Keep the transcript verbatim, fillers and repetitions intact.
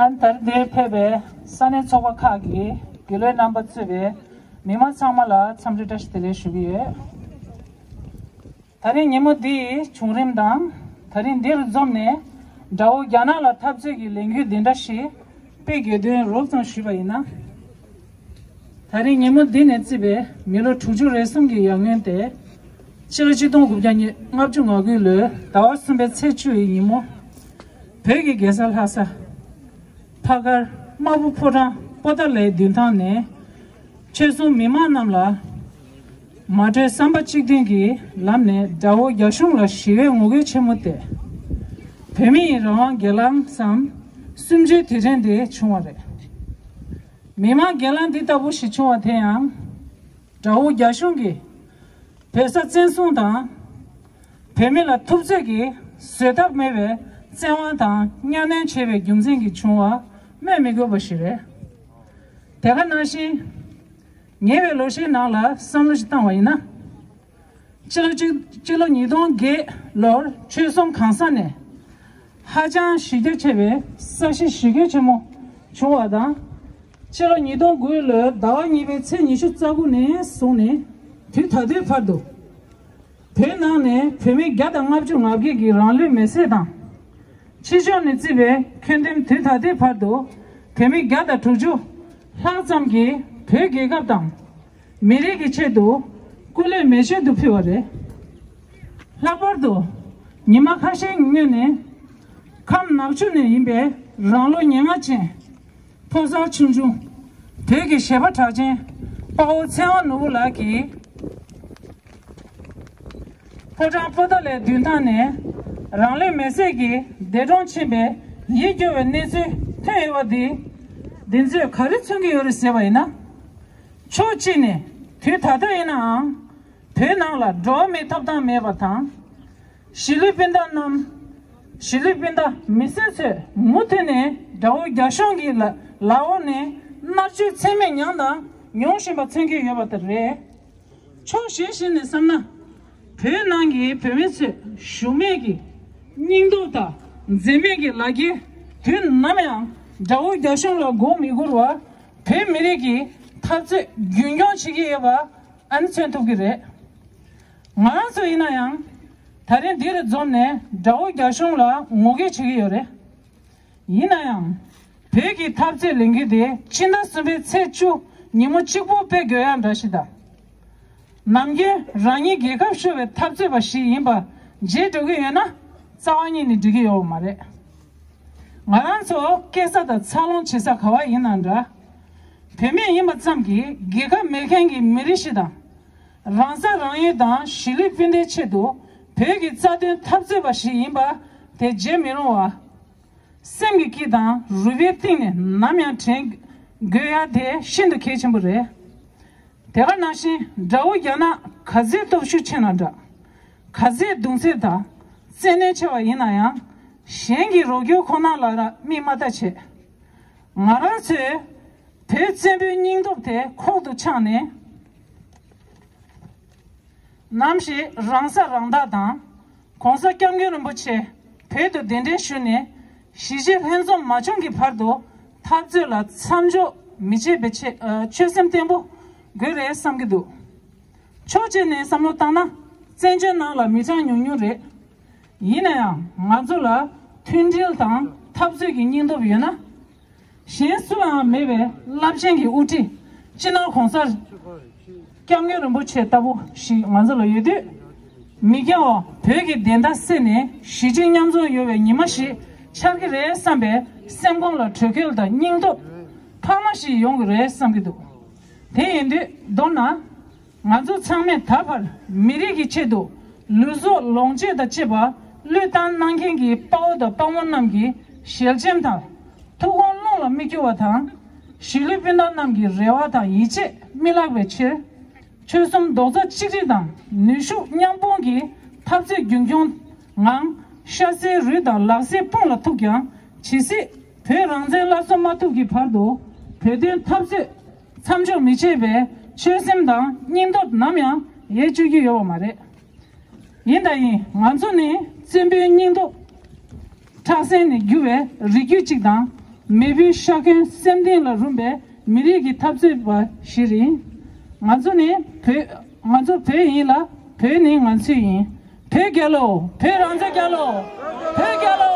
ཨ་ནི་ད་རེས་འདིར་ཕེབས་པའི་ས་གནས་ཚོགས་པ་ཁག་གི་དགེ་ལས་རྣམ་པ་གཙོས་པའི་མི་མང་ཚང་མ་ལ་འཚམས་འདྲི་བཀྲ་ཤིས་བདེ་ལེགས་ཞུ་གི་ཡོད། ད་རེས་ཉིན་མོ་འདིའི་བྱུང་རིམ་དང་། ད་རེས་འདིར་འཛོམས་ནས་དགྲ་བོ་རྒྱ་ནག་ལ་འཐབ་རྩོད་ཀྱི་ལས་འགུལ་འདི་འདྲ་ཞིག་སྤེལ་དགོས་དོན་རོབ་ཙམ་ཞུས་པ་ཡིན་ན། ད་རེས་ཉིན་མོ་འདི་ནས་བརྩིས་པའི་མི་ལོ་དྲུག་ཅུ་རེ་གསུམ་གྱི་ཡར་སྔོན་ཏེ། ཕྱི་ལོ་ཆིག་སྟོང་དགུ་བརྒྱ་ལྔ་བཅུ་ང་དགུ་ལོའི་ཟླ་བ་གསུམ་པའི་ཚེས་བཅུ་ཡི་ཉིན་མོ། བོད་ཀྱི་རྒྱལ་ས་ལྷ་ས། ཕ་གར་དམར་པོ་ཕོ་བྲང་པོ་ཏཱ་ལའི་མདུན་ཐང་ནས། ཆོལ་གསུམ་མི་མང་རྣམས་ལ། མ་གྲོས་བསམ་པ་གཅིག་མཐུན་གྱི་ལམ་ནས་དགྲ་བོ་རྒྱ་གཞུང་ལ་ཞི་བའི་ངོ་རྒོལ་ཆེན་མོ་སྟེ། བོད་མི་ཡི་རང་དབང་སྒེར་ལངས་སམ། གསུམ་བཅུའི་དུས་དྲན་འདི་བྱུང་བ་རེད། མི་མང་སྒེར་ལངས་འདི་ལྟ་བུ་ཞིག་བྱུང་བ་དེ་ཡང་། དགྲ་བོ་རྒྱ་གཞུང་གིས་བོད་ས་བཙན་བཟུང་དང་། བོད་མི་ལ་ཐུབ་ཚོད་ཀྱིས་བཟོད་ཐབས་མེད་པའི་བཙན་དབང་དང་གཉའ་གནོན་བྱས་པའི་རྒྱུ་མཚན་གྱིས་བྱུང་བ་སྨོས་མི་དགོས་པ་ཞིག་རེད། དེ་ག་ནང་བཞིན། ཉེ་བའི་ལོ་ཤས་ནང་ལ་བསམ་བློ་ཞིག་བཏང་བ་ཡིན་ན། སྤྱི་ལོ་གཅིག་སྤྱི་ལོ་ཉིས་སྟོང་བརྒྱད་ལོར་ཆོལ་གསུམ་གང་ས་ནས་ཧ་ཅང་གཞི་རྒྱ་ཆེ་བའི་ས་གཞི་ཞི་རྒོལ་ཆེན་མོ་བྱུང་བ་དང་། སྤྱི་ལོ་ཉིས་སྟོང་དགུ་ལོའི་ཟླ་བ་གཉིས་པའི་ཚེས་ཉི་ཤུ་རྩ་དགུ་ནས་བཟུང་ནས་དུས་ད་ལྟའི་བར་དུ། བོད་ནང་ནས་བོད་མི་བརྒྱ་དང་ལྔ་བཅུ་ང་བརྒྱད་ཀྱི་རང་ལུས་མེར་སྲེག་དང་། ཕྱི་ཕྱོགས་ནས་བརྩིས་པའི་ཁྱོན་བསྡོམས་དུས་ད་ལྟའི་བར་དུ་བོད་མི་བརྒྱ་དང་དྲུག་ཅུ་ལྷག་ཙམ་གྱིས་བོད་རྒྱལ་ཁབ་དང་། མི་རིགས་ཀྱི་ཆེད་དུ་སྐུ་ལུས་མེ་མཆོད་དུ་ཕུལ་བ་རེད། ལྷག་པར་དུ་ཉི་མ་ཁ་ཤས་སྔོན་ནས་ཁམས་ནག་ཆུ་ནས་ཡིན་པའི་རང་ལོ་ཉེར་ལྔ་ཅན་ཕོ་གསར་ཆུང་ཆུང་བོད་ཀྱི་གཞས་པ་གྲགས་ཅན་དཔའ་བོ་ཚེ་དབང་ནོར་བུ་ལགས་ཀྱིས་ཕོ་བྲང་པོ་ཏཱ་ལའི་མདུན་ཐང་ནས་རང་ལུས་མེར་སྲེག་གིས་འདས་གྲོངས་ཕྱིན་པའི་ཡིད་སྐྱོ་བའི་གནས་ཚུལ་ཐོན་ཡོད་པ་འདི་འདི་ཚོས་ག་རེ་མཚོན་གྱི་ཡོད་རེད་ཟེར་བ་ཡིན་ན། ཕྱོགས་གཅིག་ནས་དུས་ད་ལྟ་ཡིན་ནའང་། བོད་ནང་ལ་འགྲོ་བ་མིའི་ཐོབ་ཐང་མེད་པ་དང་། གཞིས་ལུས་སྤུན་ཟླ་རྣམས། གཞིས་ལུས་སྤུན་ཟླ་མི་སེར་ཚོས་མུ་མཐུད་ནས་དགྲ་བོ་རྒྱ་གཞུང་གི་ལ་ལག་འོག་ནས་མནར་གཅོད་ཚད་མེད་མྱངས་དང་མྱོང་བཞིན་པ་མཚོན་གྱི་ཡོད་པ་དེ་རེད། ཕྱོགས་གཞན་ཞིག་ནས་བསམ་ན། བོད་ནང་གི་བོད་མི་ཚོས་ཞུམ་མེད་ཀྱི་སྙིང་སྟོབས་དང་འཛད་མེད་ཀྱི་ལག་འཁྱེར་དུས་ནམ་ཡང་དགྲ་བོ་རྒྱ་གཞུང་ལ་མགོ་མི་སྒུར་བར་བོད་མི་རིགས་ཀྱི་འཐབ་རྩོད་རྒྱུན་སྐྱོང་བྱེད་ཀྱི་ཡོད་པ། ཨ་ནི་མཚོན་ཐུབ་ཀྱི་རེད། ང་རང་ཚོ་ཡིན་ན་ཡང་། ད་རེས་འདིར་འཛོམས་ནས་དགྲ་བོ་རྒྱ་གཞུང་ལ་ངོ་རྒོལ་བྱེད་ཀྱི་ཡོད་རེད། ཡིན་ན་ཡང་། བོད་ཀྱི་འཐབ་རྩོད་ལས་འགུལ་དེ་ཕྱི་ཟླ་གསུམ་པའི་ཚེས་བཅུ་ཉིན་མོ་གཅིག་པོ་སྤེལ་དགོས་ཡ་འདྲ་ཞིག་དང་། ནམ་རྒྱུན་རང་ཉིད་རྒྱལ་ཁ་ཤོར་བའི་འཐབ་རྩོད་པ་ཞིག་ཡིན་པ་བརྗེད་འགྲོ་གི་ཡོད་ན་རྩ་བ་ཉིད་ནས་འགྲིག་གི་ཡོད་པ་མ་རེད། ང་རང་ཚོ་སྐྱེས་ས་དང་འཚར་ལོངས་བྱེད་ས་ག་བ་ཡིན་ན་འདྲ། བོད་མི་ཡིན་པ་ཙམ་གྱིས་རྒྱལ་ཁབ་མེད་མཁན་གྱི་མི་རིགས་ཤིག་དང་། རང་ས་རང་ཡུལ་དང་གཞིས་ལུས་སྤུན་ཟླའི་ཆེད་དུ་བོད་ཀྱི་རྩ་དོན་འཐབ་རྩོད་པ་ཞིག་ཡིན་པ་དེ་བརྗེད་མི་རུང་བ། སེམས་ཀྱི་དཀྱིལ་དང་རུས་པའི་གཏིང་ནས་ནམ་ཡང་དྲན་དགོས་ཡ་དེ་ཤིན་ཏུ་གལ་ཆེན་པོ་རེད། དེ་ག་ནང་བཞིན་དགྲ་བོ་རྒྱ་ནག་ག་ཚད་སྟོབས་ཤུགས་ཆེ་ན་འདྲ། ག་ཚད་གདུང་སེམས་དང་བཙན་གནོན་ཆེ་བ་ཡིན་ན་ཡང་། གཞན་གྱི་རོགས་སྐྱོར་ཁོ་ན་ལ་ར་མིག་མ་ལྟ་བྱེད། ང་རང་ཚོས་བོད་བཙན་པོའི་སྙིང་སྟོབས་དེ་ཁོག་ཏུ་འཆང་ནས། ནམ་ཞིག་རང་ས་རང་བདག་དང་། ༸གོང་ས་༸སྐྱབས་མགོན་རིན་པོ་ཆེ་བོད་དུ་གདན་འདྲེན་ཞུས་ནས་གཞིས་བྱེས་ལྷན་འཛོམས་མ་བྱུང་གི་བར་དུ་འཐབ་རྩོད་ལ་མཚམས་འཇོག་མི་བྱེད་པའི་ཆེད་ཆོད་སེམས་བརྟན་པོ་དགོས་རེད་བསམ་གྱི་འདུག་ཕྱོགས་གཅིག་ནས་བསམ་བློ་བཏང་ན་བཙན་བྱོལ་ནང་ལ་མི་གྲངས་ཉུང་ཉུང་རེད། ཡིན་ན་ཡང་ང་ཚོ་ལ་མཐུན་སྒྲིལ་དང་འཐབ་རྩོད་ཀྱི་སྙིང་སྟོབས་ཡོད་ན། གཞན་སུ་ལའང་མེད་པའི་རླབས་ཆེན་གྱི་དབུ་ཁྲིད་སྤྱི་ནོར་༸གོང་ས་༸སྐྱབས་མགོན་རིན་པོ་ཆེ་ལྟ་བུ་ཞིག་ང་ཚོ་ལ་ཡོད་དུས། མི་སྐྱ་བོ་བོད་ཀྱི་བདེན་མཐའ་གསལ་ནས་གཞིས་བྱེས་མཉམ་འཛོམས་ཡོང་བའི་ཉི་མ་ཞིག་འཆར་གྱི་རེད་བསམ་པའི་སེམས་ཁོང་ལ་དྲོད་ཁོལ་དང་སྙིང་སྟོབས་འཕར་མ་ཞིག་ཡོང་གི་རེད་བསམ་གྱི་འདུག་དེ་ཡིན་དུས་མདོར་ན། ང་ཚོ་ཚང་མས་ད་བར་མི་རིགས་ཀྱི་ཆེད་དུ་ལུས་སྲོག་ལོངས་སྤྱོད་དང་བཅས་པ་བློས་བཏང་གནང་མཁན་གྱི་དཔའ་བོ་དང་དཔའ་མོ་རྣམས་ཀྱི་ཞལ་ཆེམས་དང་ཐུགས་དགོངས་ཀློང་ལ་མི་འཁྱོལ་བ་དང་། གཞིས་ལུས་སྤུན་ཟླ་རྣམས་ཀྱི་རེ་བ་དང་ཡིད་ཆེས་མི་བརླག་པའི་ཕྱིར། ཆོལ་གསུམ་རྡོག་རྩ་གཅིག་སྒྲིལ་དང་ནུས་ཤུགས་མཉམ་སྤུངས་ཀྱིས་འཐབ་རྩོད་རྒྱུན་འཁྱོངས་ངང་ཤ་ཟའི་རུས་དང་ལག་ཟའི་དཔུང་ལ་ཐུག་ཀྱང་ཇི་སྲིད་བོད་རང་བཙན་སླར་གསོ་མ་ཐུབ་ཀྱི་བར་དུ་བོད་དོན་འཐབ་རྩོད་མཚམས་འཇོག་མི་བྱེད་པའི་ཆོད་སེམས་དང་སྙིང་སྟོབས་ནམ་ཡང་ཡལ་བཅུག་རྒྱུ་ཡོད་པ་མ་རེད། ཡིན་དང་ཡིན། ང་ཚོ་ནི་བཙན་པོའི་སྙིང་སྟོབས་ཁྲག་སེམས་ནས་རྒྱུ་བའི་རིགས་རྒྱུད་ཅིག་དང་ མེས་པོའི་ཤ་འཁོན་སེམས་གཏིང་ལ་རུམ་པའི་མི་རིགས་ཀྱི་འཐབ་རྩོད་པ་ཞིག་ཡིན། ང་ཚོ་ནི་བོད། ང་ཚོ་བོད་ཡིན་ལ། བོད་ནི་ང་ཚོའི་ཡིན། བོད་རྒྱལ་ལོ། བོད་རང་བཙན་རྒྱལ་ལོ། བོད་རྒྱལ་ལོ།